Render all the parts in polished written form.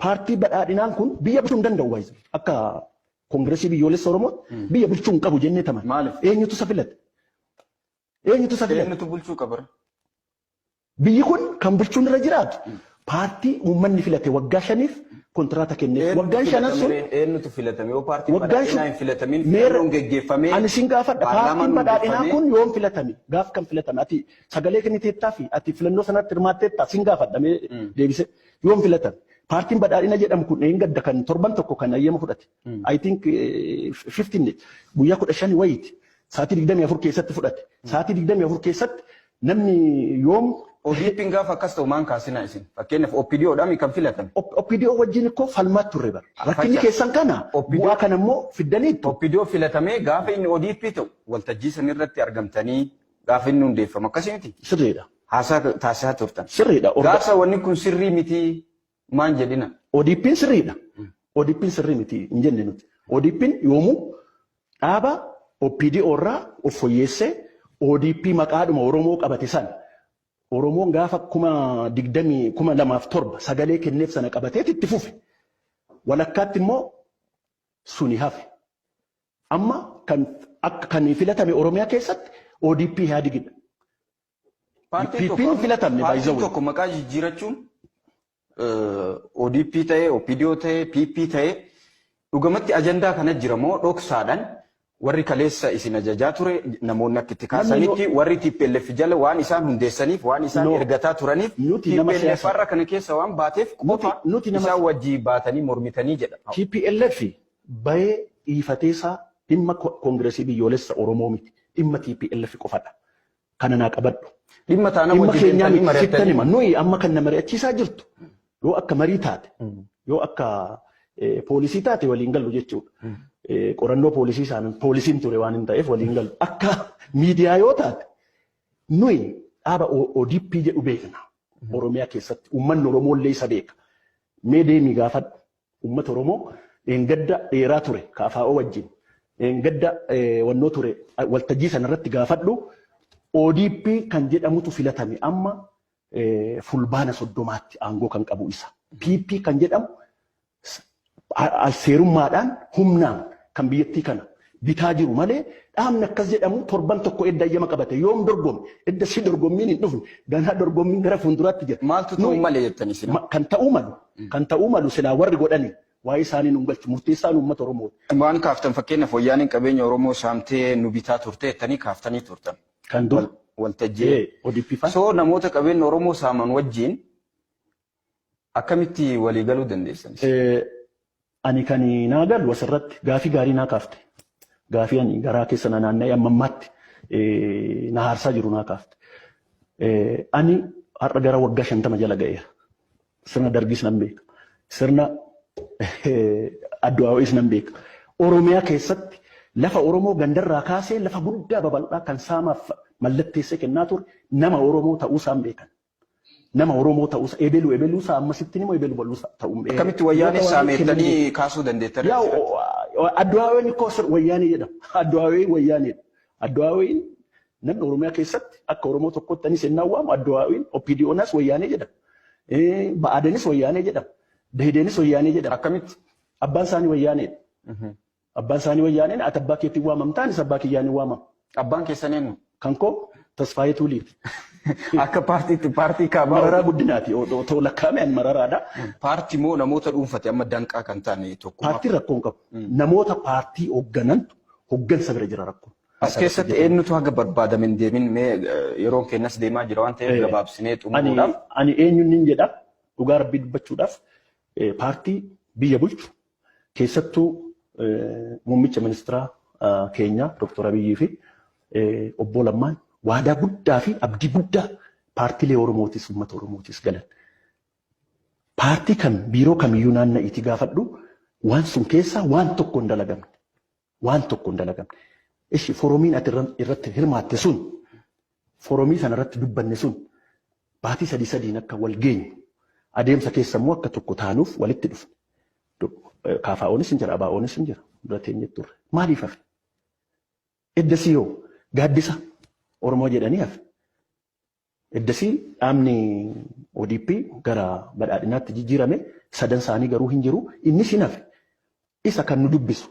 Paartii badhaadhinaan kun biyya bulchuu hin danda'u baay'ee. Akka Koongiresii Biyyoolessa Oromootti biyya bulchuu hin qabu jennee taman. Maaliif? Eenyutu isa filate? Eenyutu isa filate? Eenyutu bulchuu qaba? Biyyi kun kan bulchuun irra jiraatu paartii uummanni filate waggaa 5f kontiraata kenneef. Waggaan shanan sun Eenyutu filatame? Yoo paartiin Waggaan badhaadhinaa hin filatamin filannoon geggeeffamee Ani sin gaafadha. paarlaamaan Paartiin badhaadhinaa hundeeffamee kun yoom filatame? Gaaf kan filatame? Ati sagalee kenniteettaa fi ati filannoo sanatti hirmaatteettaa sin gaafadha mee deebise. Yoom filatame? Paartiin badhaadhina jedhamu kun gadda kan torban tokko kan ayyama fudhate. I think 15 guyyaa 15 wayiiti. Sa'aatii 24 keessatti fudhate. Sa'aatii 24 keessatti namni yoom ODP'n gaafa akkas ta'u maan kaasinaa isin? Fakkeenyaaf OPDOdhaan kan filatame. OPDO wajjin ikkoo falmaa turre bara. Rakkinni keessan kana bu'aa kana immoo fiddaniittu. OPDO filatamee gaafa inni ODP ta'u waltajjii san irratti argamtanii gaafa inni hundeeffamu akkasii miti? Sirriidha. Haasaa taasisaa turtan. Sirriidha. Gaafa wanni kun sirrii miti maan jedhina? ODP'n sirriidha. ODP'n sirrii miti hin jenne nuti. ODP'n yoomuu dhaaba OPDO irraa of fooyyessee ODP maqaadhuma Oromoo qabate sana Oromoon gaafa 2007 sagalee kenneef sana qabateet itti fufe. Walakkaatti immoo suni hafe. Amma kan akka kan filatame Oromiyaa keessatti ODP Ihaadigidha. Paartiin PP'n filatamne by the Paartiin way. tokko maqaa jijjiirachuun ODP ta'ee, OPDO ta'ee, PP ta'ee dhugamatti ajandaa kana jira moo dhoksaadhaan warri kaleessa isin ajajaa ture namoonni akka itti kaasanitti warri TPLF jala waan isaan hundeessaniif waan isaan No. ergataa turaniif Nuti nama TPLF siyaasaa. har'a kana keessa waan baateef qofa Nuti nama isaan wajjii baatanii mormitanii jedha. TPLF bahee dhiifateesaa dhimma Koongiresii Biyyoolessa Oromoo miti. Dhimma TPLF qofadha. Kana naa qabadhu. Dhimma taana Dhimma wajji keenyaa deemtanii miti sittan mari'attanii. hima. Nuyi amma kan na mari'achiisaa jirtu yoo akka marii taate yoo akka poolisii taate waliin gallu jechuudha. Qorannoo poolisii isaan poolisiin ture waan hin ta'eef waliin gallu. Akka miidiyaa yoo taate nuyi dhaaba ODP jedhu beekna. Oromiyaa keessatti uummanni Oromoo illee isa beeka. Mee deemii gaafadhu. Uummata Oromoo dheengadda dheeraa ture KFO wajjin dheengadda wannoo ture waltajjii sana irratti gaafadhu. ODP kan jedhamutu filatame amma Fulbaana 30tti aangoo kan qabu isa. PP kan jedhamu alseerummaadhaan humnaan kan biyyattii kana bitaa jiru malee dhaabni akkas jedhamu torban tokko edda ayyama qabate yoom dorgome edda si dorgommiin hin dhufne ganaa dorgommiin gara fuulduraatti jira. Maaltu ta'uu malee jettanii isin? Kan ta'uu malu silaa warri godhani waa'ee isaanii nun galchu, murteessaan uummata Oromooti. Waan kaaftan fakkeenyaaf wayyaaniin qabeenya Oromoo saamtee nu bitaa turte jettanii kaaftanii turtan. Kan dur Waltajjii. ODP faan. So namoota qabeenya Oromoo saaman wajjin akkamitti walii galuu dandeessan? Ani kan naa galu asirratti gaafii gaarii naa kaafte. Gaafii ani garaa keessa na naanna'ee amma ammaatti na haarsaa jiru naa kaafte. Ani har'a gara waggaa 50 jala ga'eera. Sirna dargiis nan beeka. Sirna addu'aa'is nan beeka. Oromiyaa keessatti lafa Oromoo gandarraa kaasee lafa guddaa babal'aa kan saamaaf mallatteessee kennaa ture nama Oromoo ta'uu isaan beekan. Nama Oromoo ta'uu isaa ebelu ebeluu isaa ammasitti immoo ebelu baluu isaa ta'uu. Akkamitti wayyaanee saamettanii kaasuu dandeettan? Yaa addu'aa'oon ikkoo wayyaanee jedhama. Addu'aa'oon wayyaaneedha. Addu'aa'oon namni Oromiyaa keessatti akka Oromoo tokkotti anis ennaan waamu addu'aa'oon OPDOnas wayyaanee jedhama. Ba'aadanis wayyaanee jedhama. Dahideenis wayyaanee jedhama. Akkamitti? Abbaan isaanii wayyaaneedha. Abbaan isaanii wayyaaneen ati abbaa keetiin waamamta, anis abbaa kiyyaan waamama. Abbaan keessan eenyu? Kan koo Tasfaayee Tuuliiti. Akka paartiitti paartii kaabaa. Mararaa Guddinaati. Otoo lakkaa'ame ani Mararaadha. Paartii moo namoota dhuunfate amma danqaa kan taane tokkummaa? Paartiin rakkoo hin qabu. Namoota paartii hoogganantu hooggansa bira jira rakkoon. As keessatti eenyutu haga barbaadame hin deemin? Mee yeroon keenyas deemaa jira waan ta'eef gabaabsinee xumuruudhaaf. Ani eenyuun nin jedha, dhugaa rabbii dubbachuudhaaf paartii biyya bulchu keessattuu muummicha ministeeraa keenya Dr. Abiyyii fi obbo Lammaan waadaa guddaa fi abdii guddaa paartiilee Oromootis uummata Oromootis galan. Paartii kam biiroo kamiyyuu naanna'iitii gaafadhu, waan sun keessaa waan tokko hin dalagamne. Waan tokko hin dalagamne. Ishi foromiin ati irratti hirmaatte sun, foromii sana irratti dubbanne sun, baatii sadii sadiin akka wal geenyu, adeemsa keessa immoo akka tokko taanuuf walitti dhufne. KFOnis hin jira, ABOnis hin jira. Dura teenyee turre. Maaliif hafe? Eddasii yoo gaaddisa Oromoo jedhanii hafe. Eddasii dhaabni ODP gara badhaadhinaatti jijjiirame, sadan isaanii garuu hin jiru. Innis hin hafe. Isa kan nu dubbisu.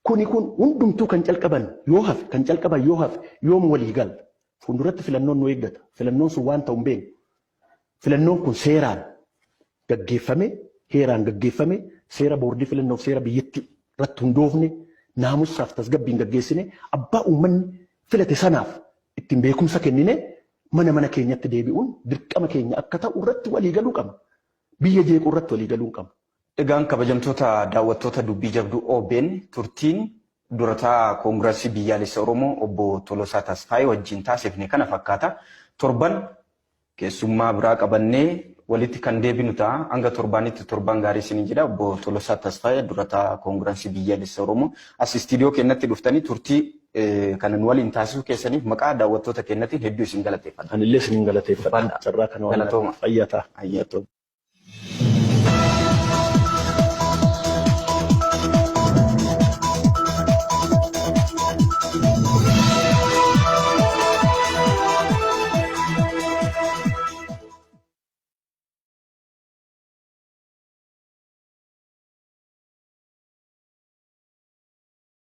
Kuni kun hundumtuu kan calqaban yoo hafe, kan calqaban yoo hafe, yoom walii galla? Fuulduratti filannoon nu eeggata. Filannoon sun waan ta'u hin beeknu. Filannoon kun seeraan gaggeeffame, heeraan gaggeeffame, seera boordii filannoof seera biyyatti irratti hundoofne, naamusaaf tasgabbiin gaggeessine, abbaa uummanni filate sanaaf ittiin beekumsa kennine, mana mana keenyatti deebi'uun dirqama keenya akka ta'u irratti walii galuu qabna. Biyya jeequu irratti walii galuu qabna. Egaan kabajamtoota daawwattoota Dubbii Jabduu OBN, turtiin durataa Koongirasii Biyyaalessa Oromoo obbo Tolosaa Tasfaayee wajjin taasifne kana fakkaata. Torban keessummaa biraa qabannee walitti kan deebinu ta'a. Hanga torbaanitti torban gaarii isiniin jedha. Obbo Tolosaa Tasfaayee, durataa Koongirasii Biyyaalessa Oromoo, as istiidiyoo keenyatti dhuftanii turtii kana nu waliin taasisuu keessaniif maqaa daawwattoota keenyatiin hedduu isin galateeffadha. Anillee isiniin galateeffadha. Carraa kana waan Galatooma. Fayyaa ta'a. Ayyaa.